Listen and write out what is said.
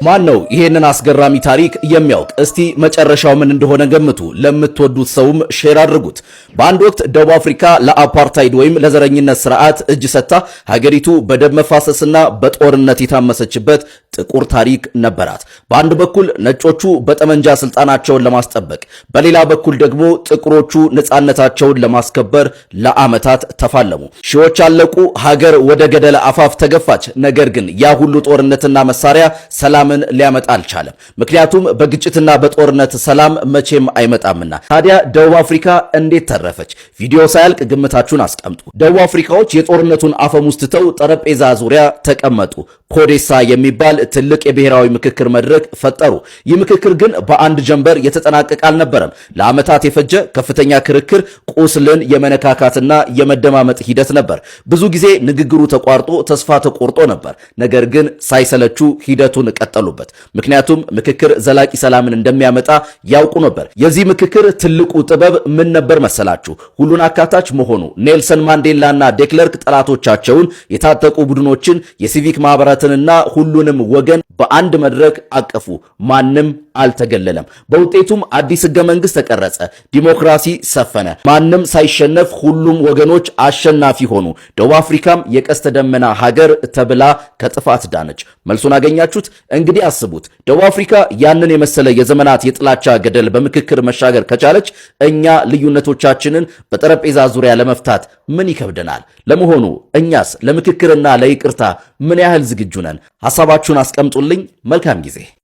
ማን ነው ይሄንን አስገራሚ ታሪክ የሚያውቅ? እስቲ መጨረሻው ምን እንደሆነ ገምቱ። ለምትወዱት ሰውም share አድርጉት። በአንድ ወቅት ደቡብ አፍሪካ ለአፓርታይድ ወይም ለዘረኝነት ስርዓት እጅ ሰጥታ ሀገሪቱ በደም መፋሰስና በጦርነት የታመሰችበት ጥቁር ታሪክ ነበራት። በአንድ በኩል ነጮቹ በጠመንጃ ስልጣናቸውን ለማስጠበቅ፣ በሌላ በኩል ደግሞ ጥቁሮቹ ነፃነታቸውን ለማስከበር ለዓመታት ተፋለሙ። ሺዎች አለቁ። ሀገር ወደ ገደል አፋፍ ተገፋች። ነገር ግን ያ ሁሉ ጦርነትና መሳሪያ ሰላምን ሊያመጣ አልቻለም። ምክንያቱም በግጭትና በጦርነት ሰላም መቼም አይመጣምና። ታዲያ ደቡብ አፍሪካ እንዴት ተረፈች? ቪዲዮ ሳያልቅ ግምታችሁን አስቀምጡ። ደቡብ አፍሪካዎች የጦርነቱን አፈሙዝ ትተው ጠረጴዛ ዙሪያ ተቀመጡ። ኮዴሳ የሚባል ትልቅ የብሔራዊ ምክክር መድረክ ፈጠሩ። ይህ ምክክር ግን በአንድ ጀንበር የተጠናቀቀ አልነበረም። ለዓመታት የፈጀ ከፍተኛ ክርክር፣ ቁስልን የመነካካትና የመደማመጥ ሂደት ነበር። ብዙ ጊዜ ንግግሩ ተቋርጦ ተስፋ ተቆርጦ ነበር። ነገር ግን ሳይሰለቹ ሂደቱን ቀጠሉበት። ምክንያቱም ምክክር ዘላቂ ሰላምን እንደሚያመጣ ያውቁ ነበር። የዚህ ምክክር ትልቁ ጥበብ ምን ነበር መሰላችሁ? ሁሉን አካታች መሆኑ። ኔልሰን ማንዴላና ዴክለርክ ጠላቶቻቸውን፣ የታጠቁ ቡድኖችን፣ የሲቪክ ማህበራትንና ሁሉንም ወገን በአንድ መድረክ አቀፉ። ማንም አልተገለለም። በውጤቱም አዲስ ህገ መንግስት ተቀረጸ፣ ዲሞክራሲ ሰፈነ። ማንም ሳይሸነፍ ሁሉም ወገኖች አሸናፊ ሆኑ። ደቡብ አፍሪካም የቀስተ ደመና ሀገር ተብላ ከጥፋት ዳነች። መልሱን አገኛችሁት? እንግዲህ አስቡት፣ ደቡብ አፍሪካ ያንን የመሰለ የዘመናት የጥላቻ ገደል በምክክር መሻገር ከቻለች እኛ ልዩነቶቻችንን በጠረጴዛ ዙሪያ ለመፍታት ምን ይከብደናል? ለመሆኑ እኛስ ለምክክርና ለይቅርታ ምን ያህል ዝግጁ ነን? ሐሳባችሁን አስቀምጡልኝ። መልካም ጊዜ።